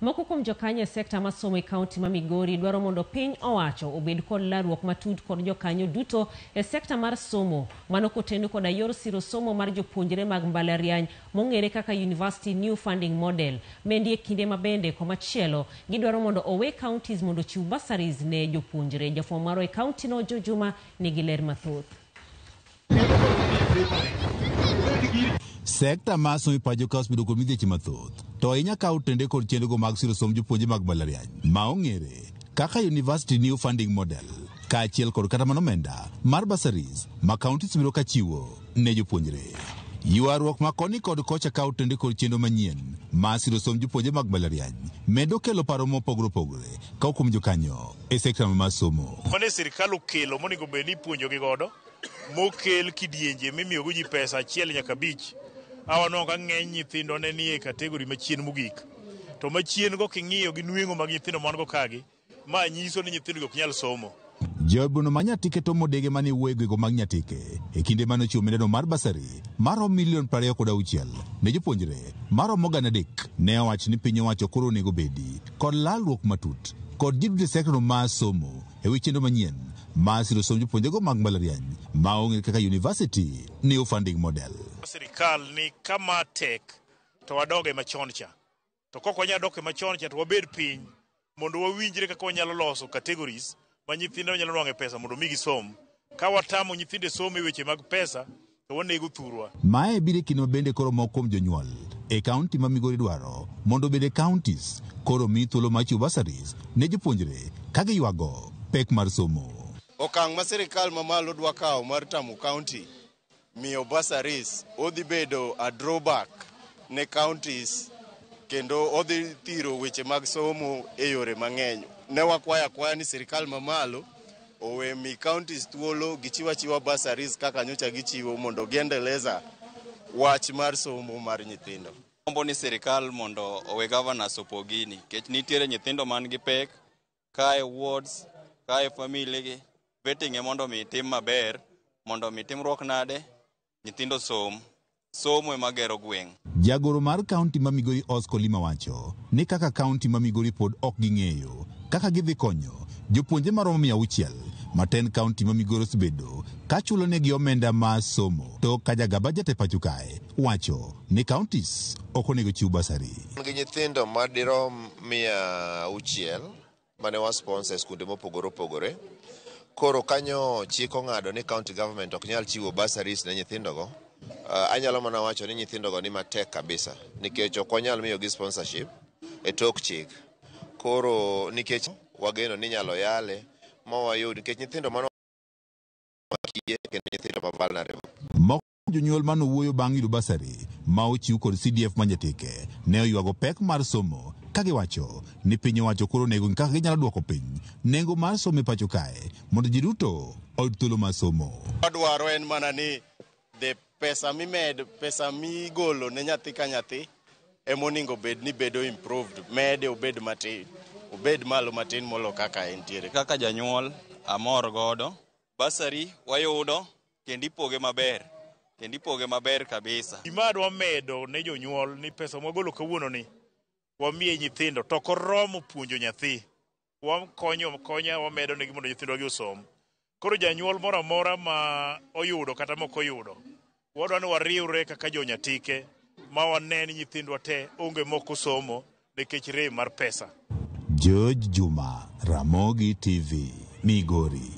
Moko kuom jokanyo e sekta masomo e kaunti ma Migori dwaro mondo piny owacho obed kod lalruok matut kod jokanyo duto e sekta mar somo. Mano koteno koda yor siro somo mar jopuonjre mag mbalariany mong'ere kaka University New Funding Model. Mendi e kinde ma bende komachielo gidwaro mondo owe counties mondo ochiw bursaries ne jopuonjre. Jafwambo marwa e kaunti no Joe Juma nigi ler mathoth. Sekta mar somo e pacho ka osebedo kod midhieche mathoth, to ahinya ka otende kod chenrogo mag siro somb jopuonje mag mbalariany ma ong'ere kaka University New Funding Model, kaachiel kod kata mana omenda mar bursaries ma counties osebedo ka chiwo ne jopuonjre. Ywaruok ma koni kod kocha ka otende kod chenro manyien mar siro somb jopuonje mag mbalariany medo kelo paro mopogore opogore ka kuom jokanyo e sekta mar somo. Mane sirikal okelo monego bed ni ipuonjogi godo mokel kidienje mimiyogo ji pesa 1 nyaka 5. Awanwang'o ka ng'eny nyithindo ne nie kategori machien mogik. To machien go king'iyo gi nweng'o mag nyithindo man go kagi, ma nyiso ni nyithindo ok nyal somo. Jaod ma Nyatike Tom Odege mane wuoyo e gwenge mag Nyatike e kinde mane ochiwo omendano mar basari maromo milion 26 ne jopuonjre maromo 300 ne owacho ni piny owacho koro onego bedi kod lalruok matut kod ji duto e sekta mar somo e wi chenro manyien mar siro somb jopuonjrego mag mbalariany ma ong'ere kaka University New Funding Model. Sirikal ni kama tek to wadoge machon cha. To kok wanyal dok e machon cha to wabed piny mondo wawinjre kaka wanyalo loso categories ma nyithindo nyalo nwang'e pesa mondo mi gisom. Ka watamo nyithindo e somo e weche mag pesa to wanego thurwa. Mae biro e kinde ma bende koro moko kuom jonyuol e kaunti ma Migori dwaro mondo obed e counties koro mi thuolo mar chiwo bursaries ne jopuonjre ka giywago pek mar somo. Okang' ma sirikal mamalo dwa kawo mar tamo county miyo bursaries odhi bedo a drawback ne counties kendo odhi thiro weche mag somo e yore mang'eny. Ne wakwayo akwaya ni sirikal mamalo owe mi counties thuolo gichiw achiwa bursaries kaka nyocha gichiwo mondo giendeleza wach mar somo mar nyithindo. Gombo ni sirikal mondo owe governors opog gini nikech nitiere nyithindo man gi pek kae wards kae family gi vetting e mondo mi tim maber mondo mi timruok nade nyithindo som somo ema gero gweng'. Jagoro mar kaunti ma Migori Oscar Lima wacho ni kaka kaunti ma Migori pod ok ging'eyo kaka gidhi konyo jopuonje maromo 600 ma tend kaunti ma Migori osebedo ka chulo negi omenda mar somo to ka jaga bajet e pacho kae wacho ni counties ok onego chiw basari. Gi nyithindo madirom 600 mane wa sponsor e skunde mopogore opogore. Koro kanyo chik ong'ado ni county government ok nyal chiwo bursaries ne nyithindogo. Anyalo mana wacho ni nyithindogo ni matek kabisa nikech ok wanyal miyogi sponsorship e tok chik. Koro nikech wageno ni inyalo yale ma wayud nikech nyithindo mano kiye kendo nyithindo ma vulnerable. Moko jonyuol mane owuoyo bang' yudo basari ma ochiw kod CDF ma Nyatike ne oywago pek mar somo ka giwacho ni piny owacho koro onego ng'i kaka ginyalo duoko piny nengo mar somo e pacho kae mondo ji duto oyud thuolo mar somo. Wadwaro en mana ni the pesa mimed pesa migolo ne nyathi ka nyathi emonego bed ni bedo improved mede obed matin obed malo matin molo kaka entiere. Kaka janyuol amor godo basari wayudo kendo ipoge maber kendo ipoge maber kabisa. Gima adwa medo ne jonyuol ni pesa mwagolo kawuono ni wamiye nyithindo to ok oromo puonjo nyathi. Wakonyo konya wamedo negi mondo nyithindwa gi osom. Koro janyuol moro amora ma oyudo kata mok oyudo, wadwa ni wariwre kaka jonyatike ma wane ni nyithindwa te onge mok osomo nikech rem mar pesa. George Juma, Ramogi TV, Migori.